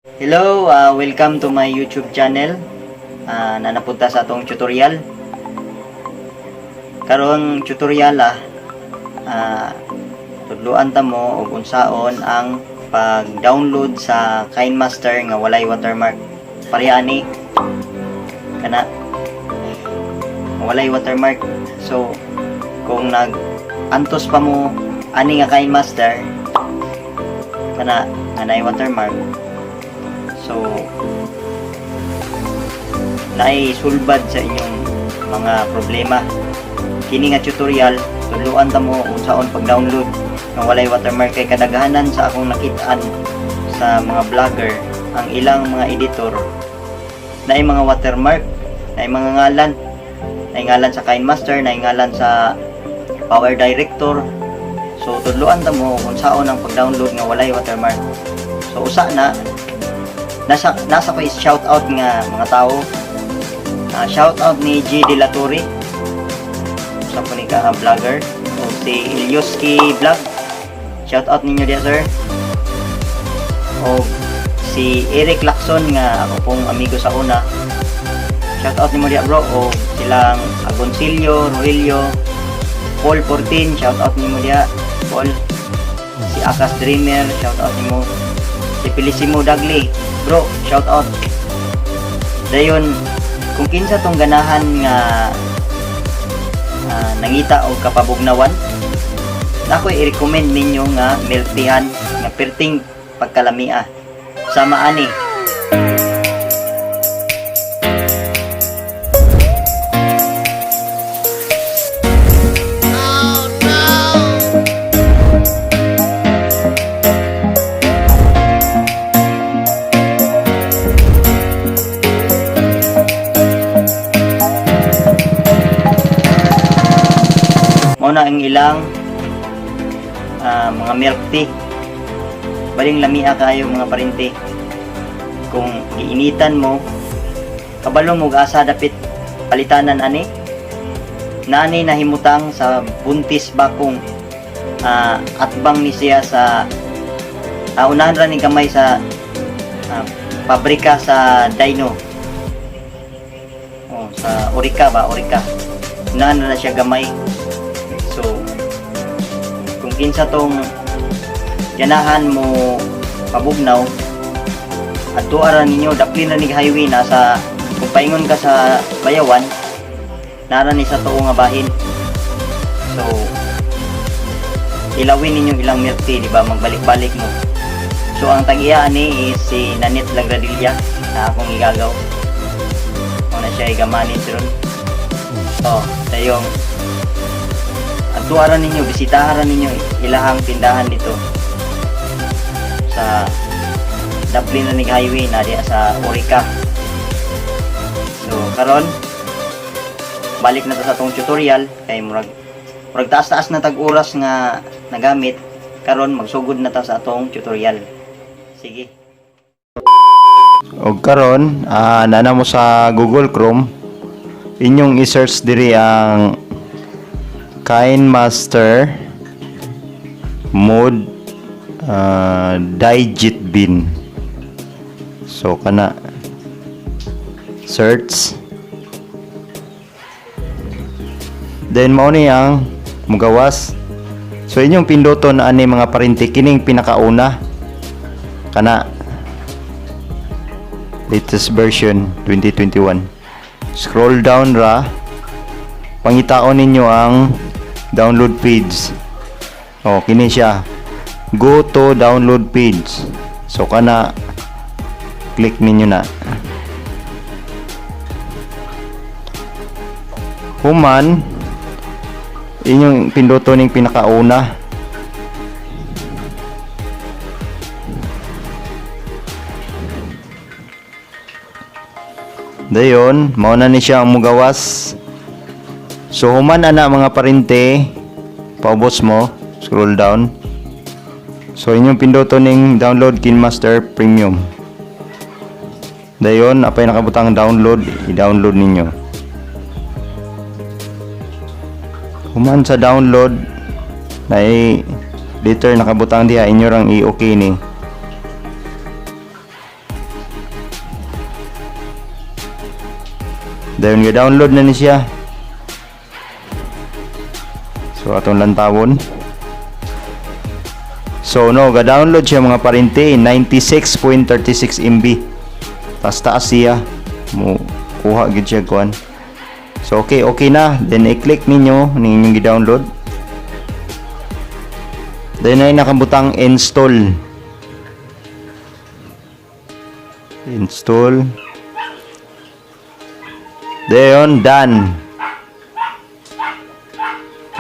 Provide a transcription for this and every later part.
Hello, welcome to my YouTube channel. Na napunta sa atong tutorial. Karong tutorial tudluan ta mo og unsaon ang pag-download sa KineMaster nga walay watermark. Pareha ani kana walay watermark. So kung nag antos pa mo ani nga KineMaster kana nga naay watermark, so naay sulbad sa inyong mga problema. Kini nga tutorial, tudluan ta mo unsaon pag-download nga walay watermark kay kadaghanan sa akong nakitaan sa mga vlogger, ang ilang mga editor naay mga watermark, naay mga ngalan, naay ngalan sa KineMaster, naay ngalan sa Power Director. So tudluan ta mo kung unsaon ang pag-download nga walay watermark. So usa na nasa ko is shout out nga mga tao. Shout out ni G De La Torre, usa po ni ka vlogger, o si Ilyoski Vlog. Shout out ninyo diya, sir. O si Eric Lacson nga ako pong amigo sa una. Shout out nimo diya, bro. O silang Agoncillo, Rogelio, Paul 14, shout out nimo diya, Paul. Si Akas Dreamer, shout out nimo. Si Felicimo Dagli, bro, shout out. Dayon, kung kinsa tong ganahan nga nangita og kapabugnawan, nako i-recommend ninyo nga milk teahan nga perting pagkalamia. Sama ani. Mao na ang ilang mga milk tea. Baling lamia kayo, mga parente. Kung giinitan mo, kabalo mo asa dapit palitanan ani. Nani nahimutang sa Buntis Bakong, atbang ni siya sa unahan ra ni gamay sa pabrika sa Dyno. Oh, sa Orica ba, Orica. Unahan ra na siya gamay. So, kung kinsa tong ganahan mo pabugnaw, adto ra ninyo, daplin ra ni highway nasa kung paingon ka sa Bayawan, nara ni sa tuo nga bahin. So, ilawin ninyo ilang milk tea, di ba? Magbalik-balik mo. So, ang tag-iya ani is si Nanit Lagradilla na akong igagaw. Mao na siya iga-manage ron. Oh, tayong adtuaran ninyo, bisitahan ninyo ilahang tindahan dito sa Dublin na Highway na diya sa Orica. So karon balik na ta sa atong tutorial kay murag murag taas-taas na tag oras nga nagamit. Karon magsugod na ta sa atong tutorial. Sige. Og karon, nana mo sa Google Chrome, inyong i-search diri ang KineMaster mode digit bin. So kana search. Then mao ni ang mugawas. So inyong pinduton ani, mga parente, kining pinakauna kana latest version 2021. Scroll down ra, pangitaon ninyo ang download page. Oh, kini siya, go to download page. So kana click ninyo na. Human, inyong pinduto ning pinakauna. Dayon, mao na ni siya ang mugawas. So human ana, mga parente, paubos mo, scroll down. So inyong pinduto ning download KineMaster Premium. Dayon, apay nakabutang download, i-download ninyo. Human sa download, na later nakabutang diha, inyo rang i-okay ni. Dayon ga-download na ni siya. So atong lantawon. So no, ga-download siya, mga parente, 96.36 MB. Taas taas siya. Mo kuha gid siya kuan. So okay na. Then i-click ninyo ning inyong gi-download. Then ay nakabutang install. Install. Dayon done.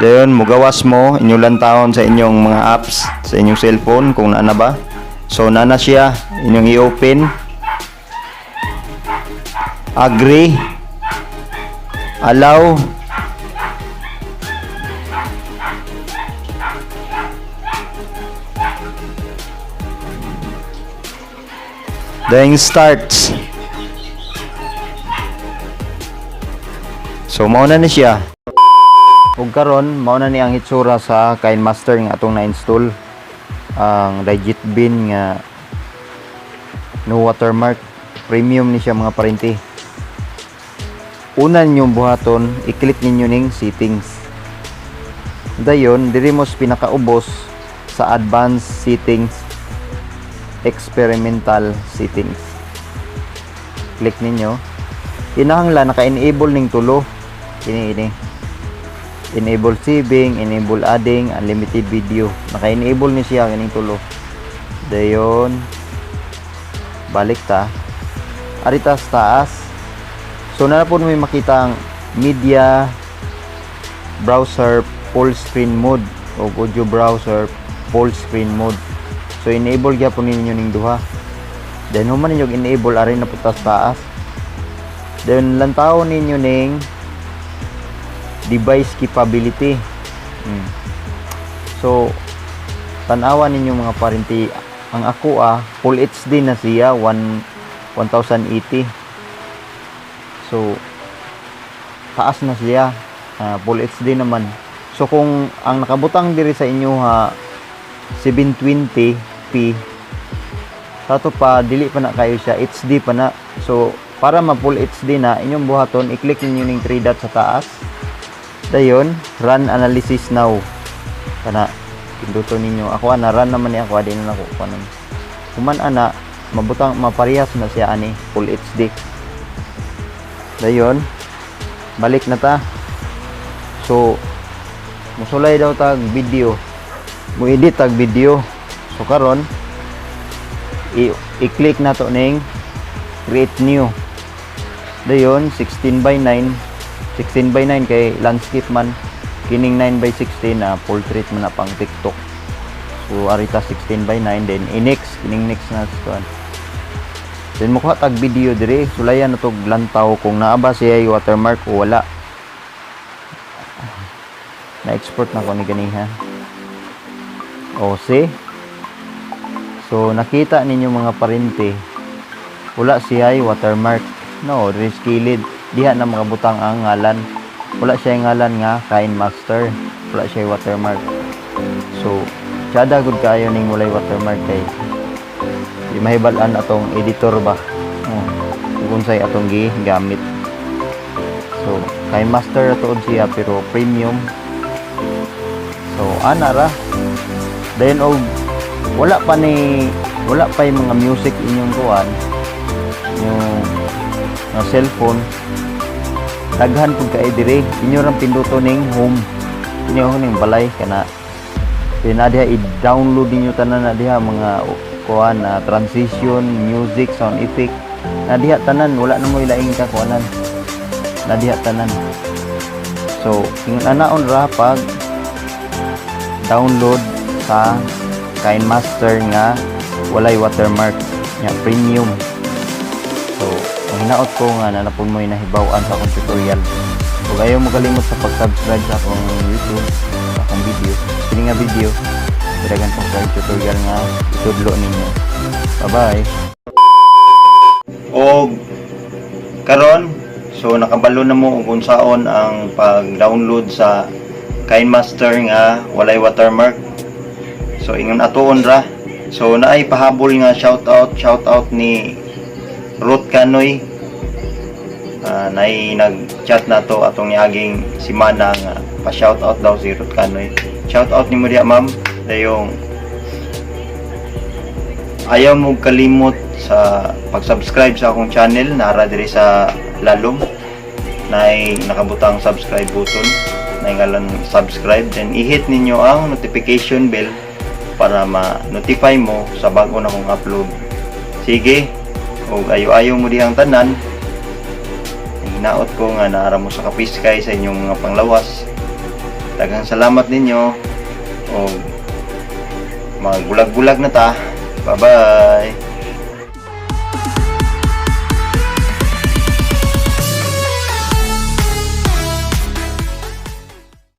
Dayon mugawas mo, inyong lantawon sa inyong mga apps sa inyong cellphone kung naa na ba. So naa na siya, inyong i-open. Agree. Allow. Then starts. So mao na ni siya. Ug karon mao na ni ang hitsura sa KineMaster nga atong na-install ang legit bin nga no watermark, premium ni siya, mga parente. Una ninyong buhaton, i-click ninyo ning settings. Dayon diri mo sa pinakaubos sa advanced settings, experimental settings. Click ninyo. Kinahanglan naka-enable ning tulo. Kini ini. Enable saving, enable adding, unlimited video. Naka-enable ni siya kining tulo. Dayon balik ta. Ari ta sa taas. So na po may makita ang media browser full screen mode o audio browser full screen mode. So enable gyapon ninyo ning duha. Then human ninyo enable, ari na po ta sa taas. Then lantawon ninyo ning device capability. So tan-awa ninyo, mga parente, ang ako full HD na siya, 1 1080. So taas na siya, full HD naman. So kung ang nakabutang diri sa inyo ha 720p, sa ato pa dili pa na kayo siya HD pa na. So para ma full HD na, inyong buhaton, i-click ninyo ning 3 dot sa taas. Dayon run analysis now. Kana pinduton ninyo. Ako ana run naman ni ako, di na nako kuanon. Human ana, mabutang maparehas na siya ani full HD. Dayon balik na ta. So musulay daw tag video, mo edit tag video. So karon i-click na to ning create new. Dayon 16 by 9, 16 by 9 kay landscape man. Kining 9 by 16 na portrait man na, pang TikTok. So ari ta 16 by 9, then i-next kining next na kuan. Then mukuha tag video dire, sulayan na tog lantaw kung naa ba siya watermark o wala. Na-export na ko ni ganiha. O see? So nakita ninyo, mga parente, wala siya watermark. No, diri sa kilid diha na makabutang ang ngalan. Wala siya ngalan nga KineMaster. Wala siya watermark. So tsada gud kaayo ning walay watermark kay di mahibal-an atong editor ba. Oh, kung unsay atong gi gamit. So KineMaster tuod siya pero premium. So ana ra. Then og wala pa ni wala pa yung mga music inyong kuan, yung mga cellphone, daghan pud kay dire. Inyo rang pinduto ning home, inyo ning balay kana. Then na diha i-download ninyo tanan na diha, mga kuan na transition, music, sound effect na diha tanan. Wala na mo ilaing ka kuanan na diha tanan. So ingon anaon ra pag download sa KineMaster nga walay watermark nga premium. So ang hinaot ko nga na napun mo'y nahibaw-an sa akong tutorial. Ug ayaw mo kalimot sa pag-subscribe sa akong YouTube, sa akong video. Kini nga video, daghan pong sa tutorial nga itudlo ninyo. Bye bye. Og karon, so nakabalo na mo kung unsaon ang pag-download sa KineMaster nga walay watermark. So ingon atuon ra. So naay pahabol nga shout out, shout out ni Ruth Canoy. Naay nag-chat na to atong niaging simana nga pa-shout out daw si Ruth Canoy. Shout out nimo diya, ma'am. Dayong ayaw mo kalimot sa pag-subscribe sa akong channel. Nara diri sa lalom na nakabutang subscribe button na ngalan subscribe, then i-hit ninyo ang notification bell para ma-notify mo sa bago na kong upload. Sige, ug ayo-ayo mo dihang tanan. Hinaot ko nga naara mo sa kapiskay sa inyong mga panglawas. Daghang salamat ninyo o magbulag-bulag na ta. Bye-bye.